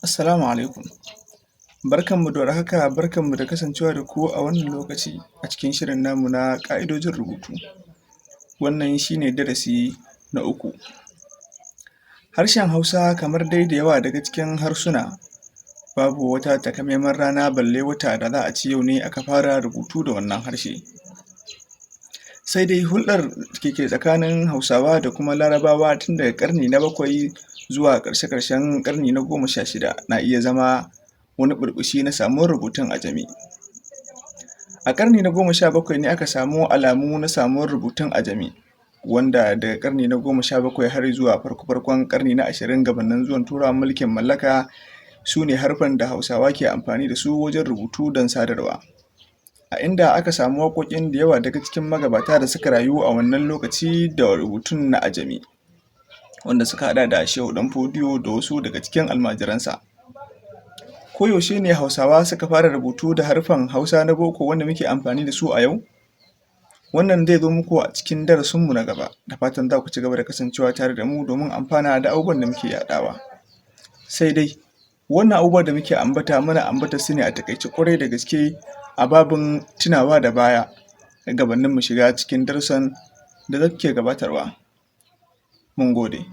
Assalamu alaikum, barkanmu da warhaka, barkanmu da kasancewa da ku a wannan lokaci a cikin shirin namu na ƙa'idojin rubutu. Wannan shi ne darasi na uku. Harshen Hausa kamar dai da yawa daga cikin harsuna, babu wata takamaiman rana balle wata da za a ce yau ne aka fara rubutu da wannan harshe. Sai dai hulɗar da ke tsakanin Hausawa da kuma Larabawa tun daga ƙarni na bakwai zuwa ƙarshe-ƙarshen ƙarni na 16 na iya zama wani ɓurɓushi na samuwar rubutun ajami. A ƙarni na 17 ne aka samu alamu na samuwar rubutun ajami, wanda daga ƙarni na 17 har zuwa farko-farkon ƙarni na 20 gabanin zuwan Turawan mulkin mallaka, su ne haruffan da Hausawa ke amfani da su wajen rubutu don sadarwa. A inda aka samu waƙoƙin da yawa daga cikin magabata da suka rayu a wannan lokaci da rubutun na ajami, wanda suka haɗa da Shehu Ɗan Fodiyo da wasu daga cikin almajiransa. Ko yaushe ne Hausawa suka fara rubutu da haruffan Hausa na boko wanda muke amfani da su a yau? Wannan zai zo muku a cikin darasinmu na gaba, da fatan za ku cigaba da kasancewa tare da mu domin amfana da abubuwan da muke yaɗawa. Sai dai wannan abubuwa da muke ambata, muna ambatansu ne a taƙaice ƙwarai da gaske a babin tunawa da baya gabanin mu shiga cikin darussan da muke gabatarwa. Mun gode.